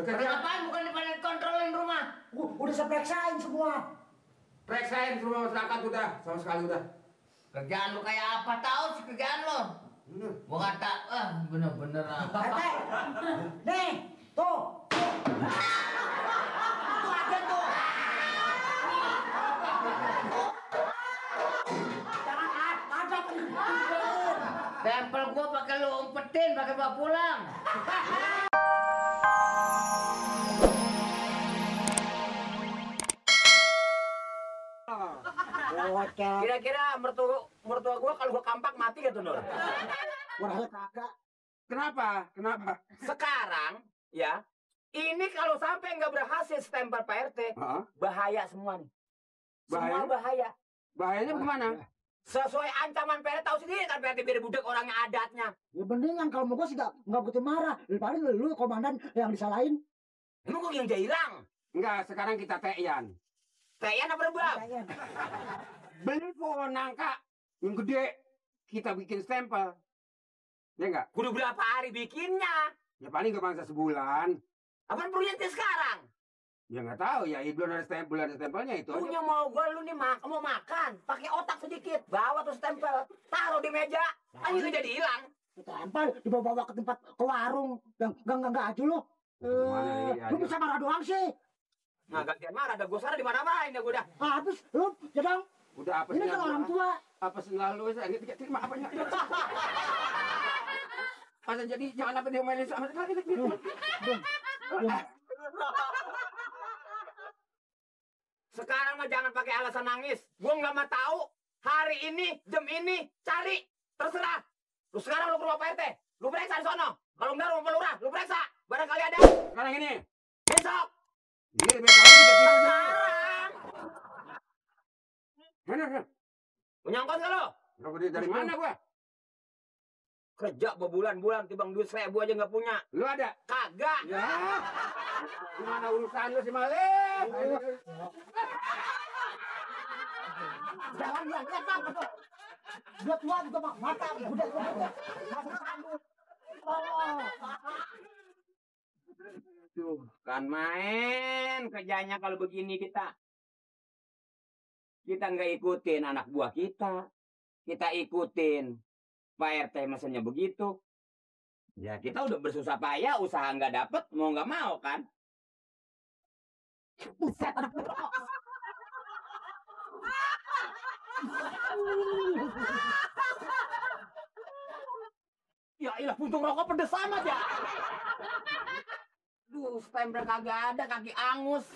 Ngapain bukan pada kontrolin rumah? Udah saya periksain semua. Periksain semua masyarakat udah, sama sekali udah. Kerjaan lu kayak apa? Tahu sih kerjaan lu. Gua kata, bener-bener ah. Ate, nih, tuh. Tuh aja tuh. Jangan ada pengen. Tempel gua pakai lu umpetin, pakai bawa pulang. Kira-kira mertua gua kalau gua kampak mati gitu, Nur? Warahnya kagak. Kenapa? Sekarang, ya, ini kalau sampai nggak berhasil stempel Pak RT, bahaya semua nih. Semua bahaya. Bahayanya kemana? Sesuai ancaman Pak RT, tahu sendiri kan Pak RT biar budak orangnya adatnya. Ya mendingan kalau mau gua sih nggak begitu marah. Paling lu komandan yang disalahin. Emang gua yang jairang? Enggak, sekarang kita teyan. Teyan apa rebab? Beli pohon nangka yang gede, kita bikin stempel. Ya enggak? Kudu berapa hari bikinnya? Ya paling gak bangsa sebulan. Apaan punya sekarang? Ya nggak tahu ya, belum ada stempelnya itu. Punya mau gua lu nih mau makan, pakai otak sedikit, bawa tuh stempel, taruh di meja, kan itu jadi hilang. Stempel dibawa ke tempat ke warung yang enggak aja lu. Lu bisa marah doang sih. Nah gantian marah, ada gosara di mana-mana ini gua udah. Habis lu jadang. Udah apa sih? Ini kan orang tua. Apa selalu saya terima apanya? Masa jadi jangan apa diomelin sama sekali. Sekarang mah jangan pakai alasan nangis. Gua nggak mau tahu hari ini, jam ini, cari. Terserah. Lu sekarang lu ke rumah Pak RT. Lu periksa di sono. Kalau enggak rumah pelurah, lu periksa. Barangkali ada. Sekarang ini. Besok. Iya, besok kita tidur. Sekarang. Mana? Punya ongkos nggak lu? Dari mana gua? Kerja berbulan-bulan, tibang duit 1.000 aja nggak punya. Lu ada? Kagak. Ya. Gimana urusan lu si Malik? Jangan lihat apa. Dia tua juga mata udah. Masuk sambut. Tuh, kan main kerjanya kalau begini kita. Kita nggak ikutin anak buah kita. Kita ikutin Pak RT mesennya begitu. Ya kita udah bersusah payah, usaha nggak dapet, mau nggak mau kan. Buset anak buruk. Ya ilah puntung rokok pedes amat ya. Duh, stempel kagak ada, kaki angus.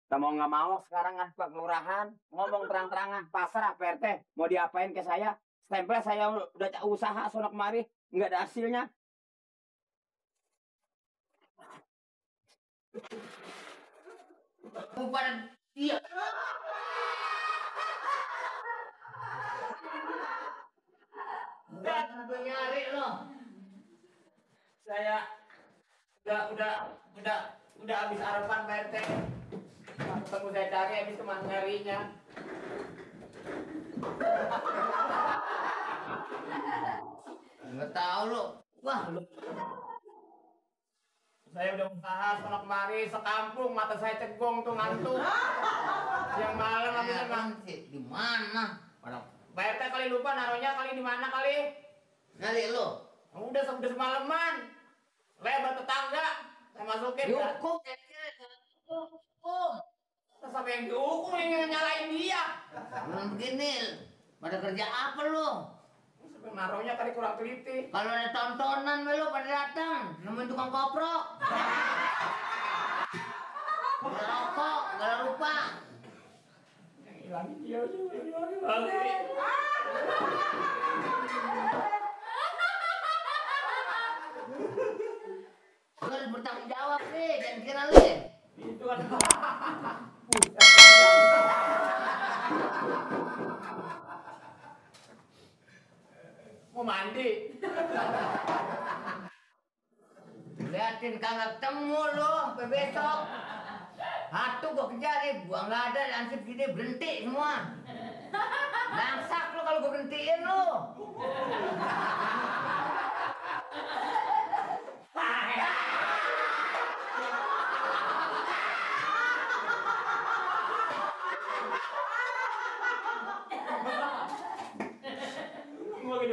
Kita mau nggak mau sekarang kan Pak Kelurahan ngomong terang-terangan, pasrah Pak RT mau diapain ke saya? Stempel saya udah usaha sono kemari nggak ada hasilnya. Bukan dia. Dan nyari lo. Saya udah habis harapan Pak RT. Ketemu saya cari habis teman nyarinya. Nggak tahu lo. Wah, lu. Saya udah usaha sono kemari sekampung, mata saya cegong tuh ngantuk. Yang malam habisnya bang. Di mana? Pak RT kali lupa naruhnya kali di mana kali? Nyari lo. Udah semalaman. Lebar tetangga. Saya masukin. Dihukum. Hukum. Terus sampai yang dihukum yang nyalain dia. Jangan begini. Pada kerja apa lo? Naruhnya tadi kurang teliti. Kalau ada tontonan lo pada datang, nemuin tukang koprok. Gak rokok, gak rupa. Yang hilangin dia juga. Lo harus bertanggung jawab nih, jangan kira lo deh. Itu kan. Mau mandi. Liatin kagak ketemu lo sampai besok. Satu gua kejar nih, gua nggak ada, langsung gini berhenti semua. Langsak lo kalau gua berhentiin lo.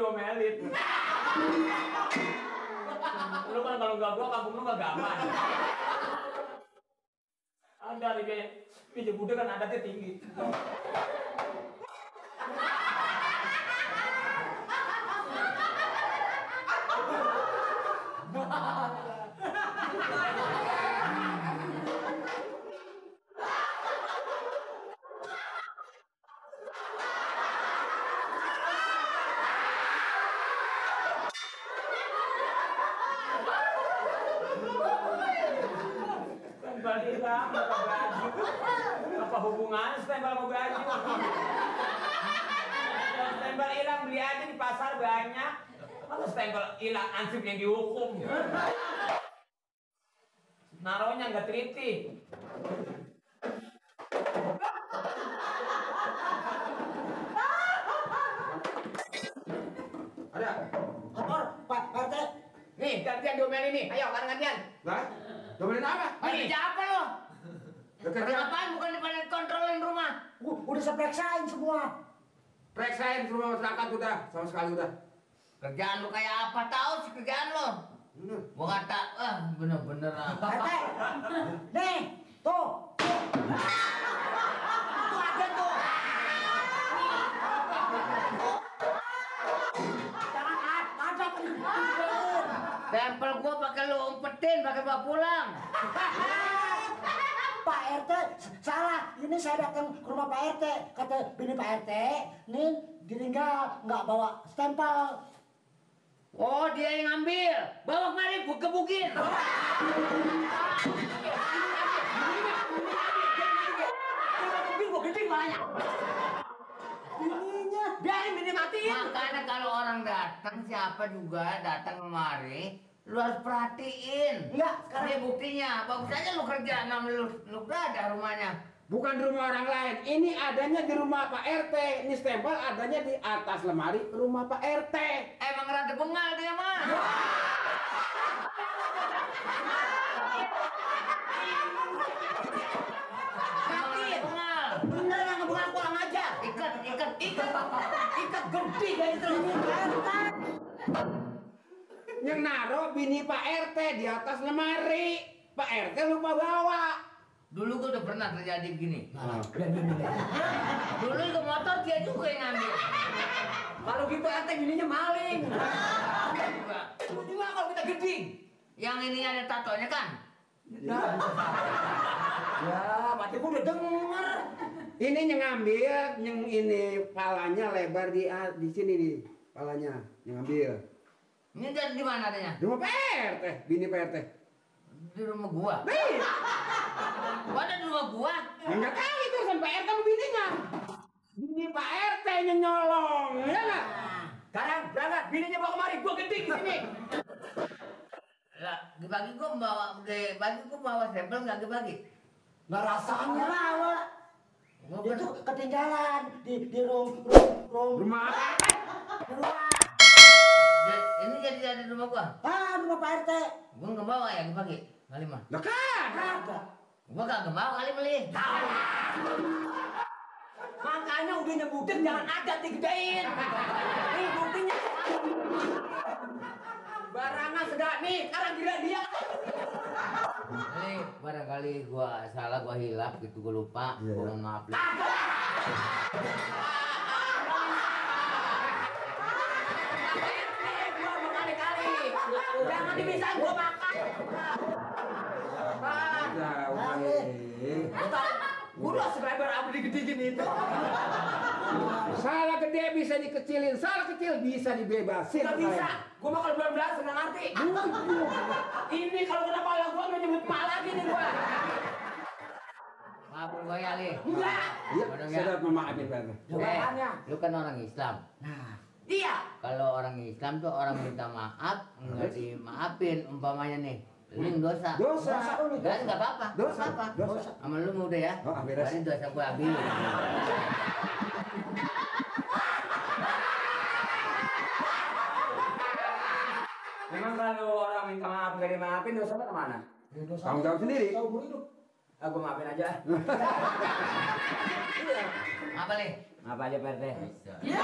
diomelin. Lu kan kalau nggak gua, kampung lu nggak gaman. Ada nih kayak Meja Buddha kan adatnya tinggi. Stempel hilang, apa baju? Apa hubungannya stempel sama baju? Kalau stempel hilang beli aja di pasar banyak. Kalau stempel hilang ansip yang dihukum. Naruhnya nggak teliti. Ada? Lapor, Pak RT. Nih, gantian diomelin nih. Ayo, gantian. Lah? Domelin apa? Ini apa lo? Kerja Kenapa bukan pada kontrolin rumah? Udah saya periksain semua. periksain rumah masyarakat udah, sama sekali udah. Kerjaan lu kayak apa tahu sih kerjaan lo? Gua kata, bener-bener Pak RT. Nih, tuh. Tuh ada tuh. Jangan ada pengen. Tempel gua pakai lu umpetin, pakai bawa pulang. Pak RT, salah. Ini saya datang ke rumah Pak RT. Kata bini Pak RT, nih ditinggal nggak bawa stempel. Oh, dia yang ngambil. Bawa kemari, gua gebukin. Bininya. Biarin bini matiin. Makanya kalau orang datang, siapa juga datang kemari, lu harus perhatiin. Enggak, sekarang Ini buktinya, bagus aja lu kerja, nama lu ada rumahnya. Bukan di rumah orang lain, ini adanya di rumah Pak RT. Ini stempel adanya di atas lemari rumah Pak RT. Emang rada bengal dia mah. Matiin. Bengal. bener yang ngebukan kurang ajar. Ikat Ikat gede dari itu. Yang naruh bini Pak RT di atas lemari. Pak RT lupa bawa. Dulu gua udah pernah terjadi begini. Nah, Dulu ke motor dia juga yang ngambil. Kalau gitu ente bininya maling. Juga kalau kita geding. Yang ini ada tatonya kan? Ya, mati gua udah denger. ini yang ngambil, yang ini palanya lebar di sini nih, palanya yang ngambil. Ini dari di mana adanya? Di rumah Pak RT, bini Pak RT. Di rumah gua. Nih, Gua ada di rumah gua. nggak tahu itu sama Pak RT sama bininya. Bini Pak RT yang nyolong, ya nggak? Sekarang berangkat, bininya bawa kemari, gua geding di sini. Lah, dibagi gua bawa sampel nggak dibagi. Nggak rasanya lah. Gua Itu ketinggalan di room. Rumah apa? Di rumah. Ini jadi di rumah gua. Rumah Pak RT. Gua nggak bawa ya dibagi. Kali mah. Lah kan? Ada. Gua kagak bawa kali beli. Makanya udah nyebutin jangan adat digedein. Nih buktinya. Barangan sedap nih, sekarang tidak dia. Ini barangkali gua salah, gua hilap gitu, gua lupa. Iya, Gua iya. mohon maaf lah. Gua berkali-kali. Jangan dibisain gua makan. Jauh nih. Udah subscriber apa digede-gedein itu. Salah gede bisa dikecilin, salah kecil bisa dibebasin. Nggak bisa. Gua mah kalau bulan belas nggak ngerti. Ini kalau kenapa lah gua nggak nyebut mak lagi nih gua. Maafin gua ya, Li. Enggak. Iya, Udah saya nggak? dapat memaafin Pak RT. Jawabannya. Lu kan orang Islam. Iya. Kalau orang Islam tuh orang minta maaf nggak dimaafin, umpamanya nih. Lu dosa. Dosa. Dan nggak apa-apa. Dosa. Nggak apa-apa. Dosa. Sama lu udah ya. Oh, beres. Berarti dosa gua habis. Memang kalau orang minta maaf nggak dimaafin dosanya kemana? Tanggung jawab sendiri. Ah, gua maafin aja. Apa, Li? Maaf aja, Pak RT. Bisa.